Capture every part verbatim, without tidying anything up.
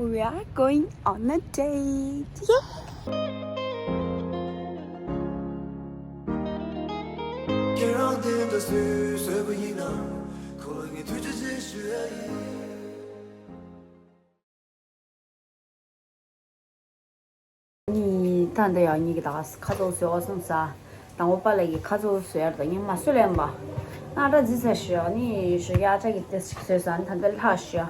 We are going on a date. Yeah! ཁྱེད་རང་དེ་འདྲ་སུས་བཟོས་པ་ཡིན་ན། ཁོ་ལ་ངས་ཐུགས་རྗེ་ཆེ་ཞུ་ཡ་ཡིན། ནི་ད་འདི་ཡང་ཉིད་ཀྱི་ད་ཁ་ཚོགས་བཟོས་བསམ་ས། དང་པོ་པ་ལ་ཡི་ཁ་ཚོགས་བཟོས་ཡར་དང་ཉི་མ་སུ་ལེན་པ། ང་འདྲ་རྫི་ས་ཞུ་ནི་ཞུ་ཡ་ཅག་གི་ཏེ་ཞིག་བཟོས་ས་ནི་ད་འདི་ལྷག་ཞུ།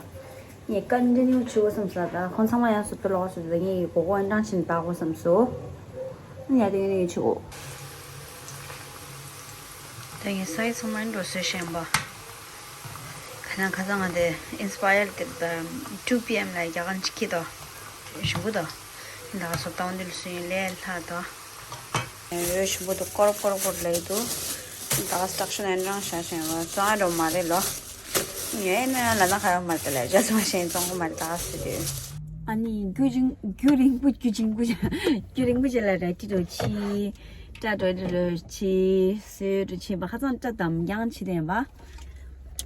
ངས་ཀན་ཊི་ནིའུ་བྱེད་དགོས་བསམ་ས། ད་ཁོང་ཚང་མ་ཡང་སུ་ཏུ་ལོག་སུ་ད་ངས་ཡི་གོ་གོ་ཨན་ཀྲང་ཕྱིན་ད་གོ་བསམ་སོ། ཡ་དེ་ངས་ནི་ཆུ་གོ། ད་ངས་ས་ཡི་ཚང་མ་འགྲོ་སོས་ཤན་པ། ཁ་ན་ཁ་སང་ང་དེ་ཨིན་སི་པ་ཡར་དེ་ཊུ་པི་ཨེམ་ལ་རྒྱ་གར་ཅིག་གི་དོ། ཞུ་གུ་དོ། ད་ག་སོ་ཏང་འདི་ལ་སུ་ཡིན་ལས་ལྷ་དོ། འོས་ཞུ་གུ་དོ་ཀོར་ཀོར་ཀོར་ལས་དུ། ད་ག་སྟག་ཤུ་ནན་རང་ཤ་ཤན་པ་ཙང་རོ་མ་རེད་ལོ། ངས་ནི་ལ་ན་ཁ་ཡོང་མ་རེད་ལ་རྒྱ་སུ་མ་ཤེས་ཙོང་གོ་མ་རེད་ད་ག་སུ་དེ། ཨ་ནི་རྒྱུ་རིང་རྒྱུ་རིང་པོ་རྒྱུ་རིང་པོ་རྒྱུ་རིང་པོ་ཅན་ལ་རེད་ཏི་རོ་ཆི། ཏྲ་ཏྲ་ཏྲ་ཏྲ་ཆི། སོས་ཏྲ་ཆི་བ་ཁ་ཚང་ཏྲ་དམ་རྐྱང་ཆི་ལྡན་བ།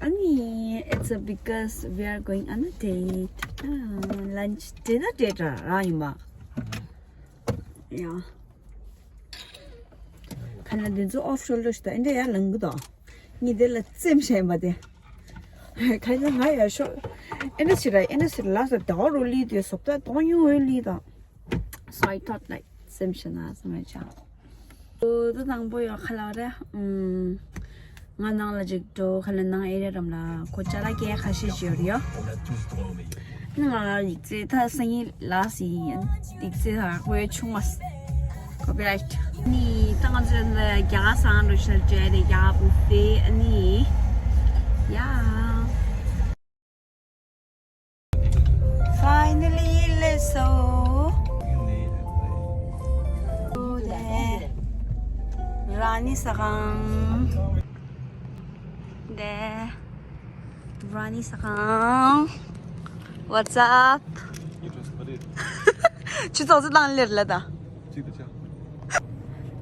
ཨ་ནི། It's a because we are going on a date. ལན་ཆི་ཏྲེ་ན་ཏྲེ་ཏྲ་ར་ཡིན་བ། ཡ། ཁ་ན་དེ་ཚོ་ཨོཕ་ཤོལ་ཌར་ཞིག་དང་ཨེ་འདྲ་ཡ་ལང་གི་དང་། ངས་དེ་ལ་རྩེམ་བྱས་པ་དེ། ཁ་ན་ང་ཡ་ཤོ། ཨེ་འདྲ་ཞིག་ར་ཨེ་འདྲ་ཞིག་ལ་ས་དག་རོ་ལི་དེ་སོབ་ད་དོང་ཡུང་འོད་ལི་དང་། So I thought like རྩེམ་བྱས་ན་བསམ་ཡ་ཆ། ཨོ་ད་དང་པོ་ཡོད་ཁ་ལ་རེ། ང་ནང་ལ་ཅིག་འགྲོ་ཁ་ལ་ནང་ཨེ་རེ་རམ་ལ་ཁོ་ཅ་ལག་སྐྱེལ་ཁ་ཤས་ཤིག་ཡོད་རེད་ཡོ། ང་ཡིག་ཚད་ད་སང་ཉིན་ལ་སི་ཡིན་ཡིག་ཚད་ཧ་གོ་ཡ་ཆུང་མ། Copyright. ནི་ད་ང་ཚོ་ཡང་རྒྱ་གར་སང་རུ་ཤར་བྱས་ཏེ་རྒྱ་གར་བུ་ཕེ་ཨ་ནི། ཡ། Finally ལས་སོ། ར་ནི་ས་ཁང་། དེ། ར་ནི་ས་ཁང་། What's up? ཆུ་ཚོགས་སུ་བཏང་ལེར་ལ་ད།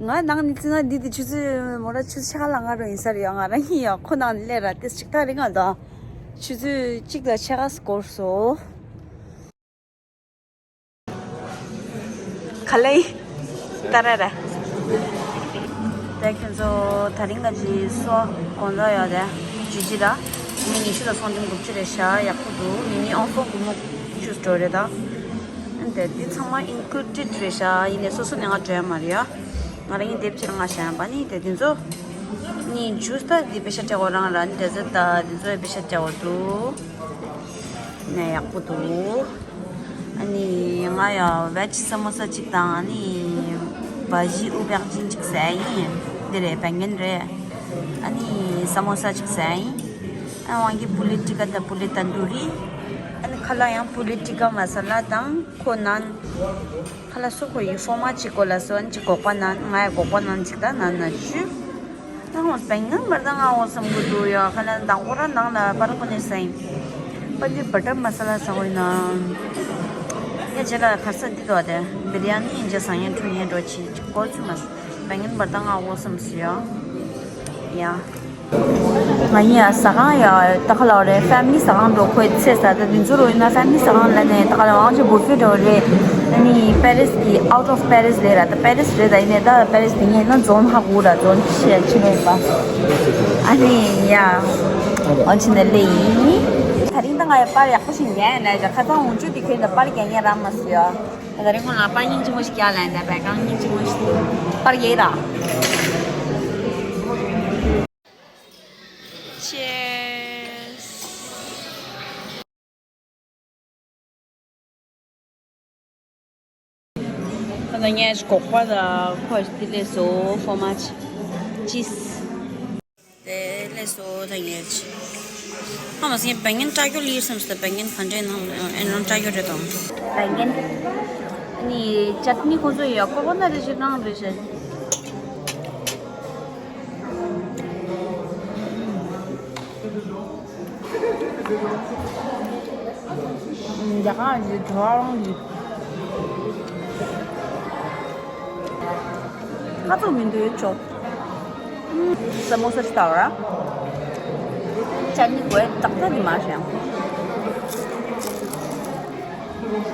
ང་ནང་ནི་ཙི་ན་འདི་དེ་ཆུ་ཚོད་མོ་ར་ཆུ་ཚོད་ཕྱེད་ཀ་ལ་ང་རོ་ཡིན་ས་རེད་ཡ། ང་རང་ཡིན་ཡ་ཁོ་ནང་ནི་ལེ་ར་ཏེ་ཅིག་ཐག་རིང་ང་དང་། ཆུ་ཚོད་གཅིག་དང་ཕྱེད་ཀ་སྐོར་སོ། ག་ལེ། ཏ་ར་ར། དེ་ཁྱོད་ཚོ་ད་རིང་ག་ཅི་སོ་དགོང་དག་ཡོད་དེ། ཇི་ཇི་ར། མི་ཉི་ཤུ་དང་སོང་ཅུང་དགུ་བཅུ་རེད་ཤག་ཡག་པོ་འདུག་མི་ནི་ཨོང་ཧྥོ་གུ་མོ་ཅུས་འགྲོ་རེད་ད། འདི་འདི་ཚང་མ་ཨིན་ཀུ་ལུ་ཌེཌ་རེད་ཤག་ཡིན་ནའི་སོ་སོ་ནས་ང་སྤྲད་མ་རེད་ཡ། ང་རང་གི་དེབ་ཕྱིར་ང་བཞག་པ་ནི་དེ་དེ་ཚོ། ནི་ཇུས་ད་འདི་པེ་ཤ་སྤྲད་གོ་རང་ར་ནི་ཌེ་ཛར་ད་དེ་ཚོ་པེ་ཤ་སྤྲད་གོ་འདུག་ནས་ཡག་པོ་འདུག་ཨ་ནི་ང་ཡ་བེཇ་ས་མོ་ས་གཅིག་དང་ཨ་ནི་བ་ཞི་ཨུ་བེག་ཅིན་གཅིག་ཟས་ཡིན། འདི་རེད་བེང་གན་རེད། ཨ་ནི་ས་མོ་ས་གཅིག་ཟས་ཡིན། ཨ་ཝང་གི་པུ་ལི་ཊི་ཀ་དང་པུ་ལི་ཏན་དུ་རི། ཨ་ནི་ཁ་ལག་ཡང་པུ་ལི་ཊི་ཀ་མ་ས་ལ་དང་ཁོ་ནན། ཁ་ལག་སུ་ཁོ་ཡི་ཧྥོ་མ་གཅིག་གོ་ལ་སོ་ཨ་ནི་གཅིག་སྒོག་པ་ནན་ང་ཡ་སྒོག་པ་ནན་གཅིག་དང་ནན་ན་བཅུ། ནང་བེང་གན་བར་ད་ང་འོ་བསམ་གི་འདུག་ཡ། ཁ་ལ་མདང་གོ་ར་ནང་ལ་པར་ཁོ་ནས་ཟ་ཡིན། པ་འདི་བ་ཊར་མ་ས་ལ་ཟ་འོ་ཡིན་ན། ཡ་རྗེས་ལ་ཁར་ས་འདི་དོ་དེ་བི་རི་ཡ་ནི་ཡིན་རྗེས་ཟ་ཡིན་འཁྲུ་ཡིན་འགྲོ་ཆི་གོ་ཚུ་མ་ས་བེང་གན་བར་ད་ང་འོ་བསམ་སི་ཡ། ཡ། ང་ཡིན་ཡ་ཟ་ཁང་ཡ་ད་ཁ་ལ་རེད། ཕེ་མི་ལི་ཟ་ཁང་འགྲོ་ཁོས་ཚེ་ཟ་ད་འདི་ཚོ་རོ་ཡིན་ན་ཕེ་མི་ལི་ཟ་ཁང་ལ་ནས་ད་ཁ་ལ་ཝང་ཆེ་བུ་ཕེ་འགྲོ་རེད། ཨ་ནི་པེ་རིས་ཀྱི་out of Paris ལས་ར་ད་པེ་རིས་རེད་ད་ཡིན་ནས་ད་པེ་རིས་དེ་ངས་ན་རྫོང་ཧ་གོ་ར་རྫོང་ཆེ་ཆེ་མེད་པ། ཨ་ནི་ཡ། ཨོ་ཆི་ནས་ལེ་ཡིན། ད་རིང་ད་ང་ཡ་པར་ཡག་པོ་ཞིག་ཉན་ན་ཡ་ཁ་ཚང་འོང་ཆུ་དེ་ཁྱོད་ད་པར་རྒྱག་ཉན་ར་མ་སུ་ཡ། ད་རིང་ཁོང་ལ་པར་སྙིང་རྗེ་མོ་ཞིག་རྒྱག་ལན་ད་བས་གང་སྙིང་རྗེ་མོ་ཞིག་པར་རྒྱག་ར། Cheers. ཁོ་ན་ངས་སྒོག་པ་དང་ཁོ་དེ་ལས་སོ་ཧྥོ་མ་ཆི་ཆིས། དེ་ལས་སོ་ད་ངས་ཆི། ཨ་མ་སེ་བེང་གན་སྐྲ་རྒྱུ་ལིར་སམ་སྟེ་བེང་གན་ག་འདྲས་ནང་ཨེ་ནང་སྐྲ་རྒྱུ་རེད་དང་། བེང་གན་ནི་ཅད་ནི་ཁོ་ཚོ་ཡོད་ཀོ་ཀོ་ནཊ་རེ་ཞིག་ནང་རེ་ཞིག་རྒྱ་གར་གྱི་དྲི་བ་རང་གི་ཁ་ཚུགས་མི་འདུག་ཡོད་ཆོག་ས་མོ་ས་ཅི་ལྟ་བ་ར། ཅ་ནི་གོས་ཏག་ཏག་གི་མ་ཞེན། ཁོས་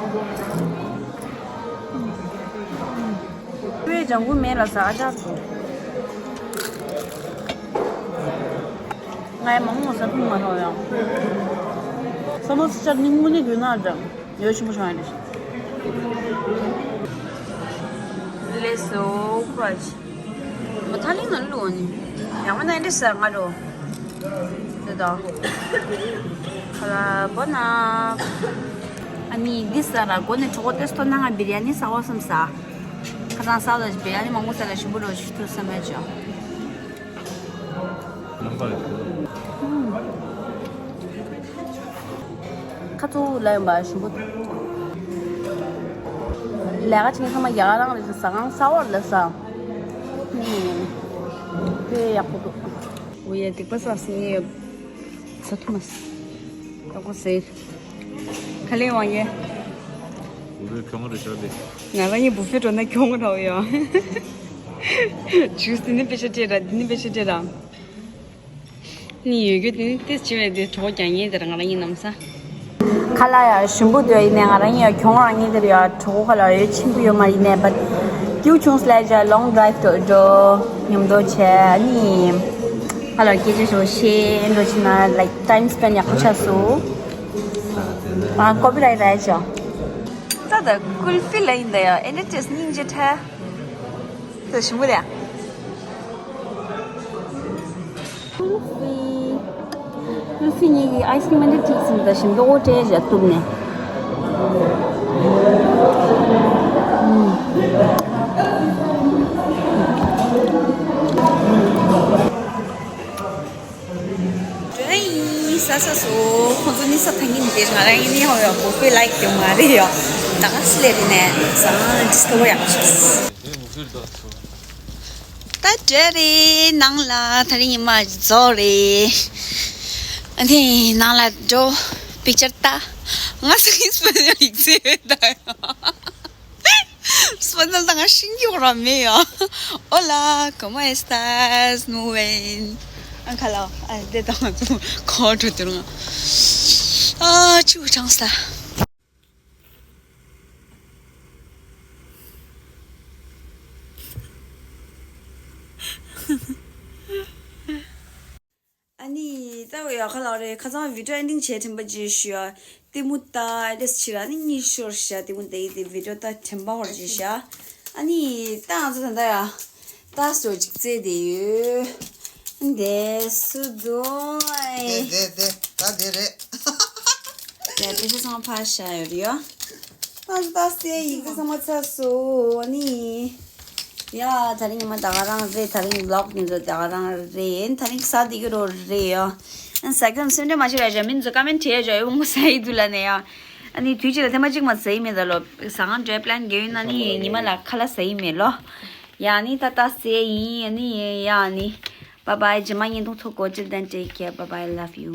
ལྗང་ཁུ་མེད་ལ་ཟ་ཨ་ཅག་ཚོ། ང་ཡི་མང་མོ་ཟ་ཐུབ་མ་སོང་ཡང་། ས་མོ་སི་ཅར་ནི་དངོས་གནས་དགོས་ན་ཨ་ཅག་ཡོད་ཆེན་པོ་བྱུང་ཡ་རེད། ལས་སོ་ཁུ་ར་ཅི། མ་ཐ་ལིང་ན་ལུ་ནི། ཡང་མ་ན་འདི་ཟ་ང་རོ། དེ་དང་། ཁ་ལ་བོ་ན། ཨ་ནི་འདི་ཟ་ར་གོ་ནས་གྲོགས་པོ་ཏེ་སྟོན་ན་ང་བི་རི་ཡ་ནི་ཟ་བ་བསམ་ས། ཁ་སང་ཟ་ལ་བི་རི་ཡ་ནི་མང་པོ་ཟ་ལ་ཞིམ་པོ་རོ་ཞུ་ཐུབ་བསམ་མེད་ཅོ། ནམ་པ་ཡོད། ཁ་ཚུ་ལ་ཡོང་པ་ཞིམ་པོ། ལས་ཀ་བྱེད་མཁན་ཚང་མ་རྒྱ་གར་རང་རེད་ཟ་ཁང་གསར་པ་ལ་ཟ། ནི། དཔེ་ཡག་པོ་འདུག་འོ་ཡ་སྡིག་པ་བསགས་སེ་ངས་ཡོད། ཟ་ཐུབ་མ་སོང་། ཡག་པོ་ཟེར། ག་ལེ་ཝང་ཡེ། བུ་ཕེ་གྱོང་རེ་ཤོར་ཏེ། ང་རང་གཉིས་བུ་ཕེ་འགྲོ་ན་གྱོང་ར་ཡོད། ཇུས་འདི་ནི་དཔེ་ཆ་སྤྲད་ར་འདི་ནི་དཔེ་ཆ་སྤྲད་ར། ནི་ཡོད་རྒྱུ་དེ་ནི་ཏེས་བྱེད་པའི་དེ་གྲོགས་ཀྱང་ངེས་དེར་ང་རང་གཉིས་ནམ་ས། ཁ་ལག་ཡ་ཞིམ་པོ་འདུག་ཡིན་ནའི་ང་རང་གཉིས་ཡ་གྱོང་རང་ངེས་དེར་ཡ་གྲོགས་ཁ་ལག་ཡོད་ཆེན་པོ་ཡོད་མ་ཡིན་ནའི་བ། སྐྱིད་བྱུང་སླད་ཅ་long drive འགྲོ་འགྲོ་མཉམ་དུ་བྱས་ནི། ཁ་ལག་སྐད་ཆ་ཞོ་ཤེས་འགྲོ་ཕྱིན་ན་like time spend ཡག་པོ་ཆགས་སོང་། ཨ་ཀོ་པི་རའེ་ཊི་རེད་ཅོ། ད་ད་ཀུལ་ཕི་ལ་ཡིན་ད་ཡ་ཨེ་འདྲ་ཏེས་སྙིང་རྗེ་ཐལ། ད་ཞིམ་པོ་རེད། ཀུལ་ཕི། ཀུལ་ཕི་གཉིས་ཀྱི་ཨའི་སི་ཀྲིམ་འདི་ཐིག་ཟིན་ད་ཞིམ་མདོག་སྤྲད་བཞག་གཏུབ་ནས། ཨུམ། ཟ་ས་སོ། ཁོང་ཚོ་ནི་ས་ཐང་གིན་དེ་ང་རང་ཡིན་ནི་ཧོ་ཡོ་བོ་ཕེ་ལའིག་ཡོང་མ་རེད་ཡོ། ད་ག་སི་ལེ་རེད་ནས་ཟ་ང་ཇི་སྟོ་ཡག་ཆོག་ད་འདྲ་རེད་ནང་ལ་ད་རིང་ཉི་མ་རྫོགས་རེད། ཨ་ནི་ནང་ལ་འགྲོ། པིག་ཅར་ལྟ། ང་སི་ངི་སི་པ་ཡིག་ཚད་ད་ཡོ། སི་པ་ནལ་ད་ང་ཤིང་གི་འོ་ར་མེད་ཡོ། Hola, ¿cómo estás? Muy bien. ཨ་ཁ་ལ་ཨ་དེ་ད་ང་ཚོ་ཁོ་འགྲོ་དུ་རུང་ཨ་ཆུ་གྲང་ས། ཨ་ནི་ད་འོ་ཡ་ཁ་ལག་རེད། ཁ་སང་བི་ཌིའོ་ཨེན་ཌིང་བྱས་དྲན་པ་ཅིག་ཞུ་ཡ། ལྟད་མོ་ལྟ་ཨེ་ཌེས་ཕྱིར་ཨ་ནི་གཉིད་ཤོར་ཤག་ལྟད་མོ་ལྟ་ཡི་དེ་བི་ཌིའོ་ལྟ་དྲན་པ་ཧོར་ཅིག་ཤག་ཨ་ནི་ད་ང་ཚོ་ད་ལྟ་ཡ་ད་སོ་ཅིག་རྩེ་དེ་ཡོད། འདས་སུ་འདུག་ཨེ། དེ་དེ་དེ་ད་དེ་རེད། དེ་དེ་ཚོ་ཚང་མ་ཕར་བཞག་ཡོད་རེད་ཡ། ད་ད་སའི་ཡིག་ཚང་མ་ཚར་སོང་ཨ་ནི། ཡ་ད་རིང་ཉི་མ་ད་ག་རང་རེད། ད་རིང་ཝི་ལོག་ཉིན་ཚོ་ད་ག་རང་རེད། ད་རིང་ས་དེ་གི་རོ་རེད་ཡ། ཨ་ས་ཀམ་སེམས་ཁྲལ་མ་བྱེད་ར་ཇ་མིན་ཚོ་ཀ་མེན་བྲིས་ཡ་ཇ་ཡོ་མོ་ས་ཡི་དུ་ལ་ནས་ཡ། ཨ་ནི་དུས་གཅིག་ལ་ཐེངས་མ་གཅིག་མ་ཟ་ཡི་མེད་ད་ལོ། ཟ་ཁང་འགྲོའི་པི་ལན་དགེ་ཡོད་ན་ནི་ཉི་མ་ལ་ཁ་ལག་ཟ་ཡི་མེད་ལོ། ཡ་ནི་ད་ད་སའི་ཡིན་ཨ་ནི་ཡ་ནི། Bye bye རྗེས་མ་བརྙན་ཐུང་ཐུག་གོ། Till then take care, bye bye, love you.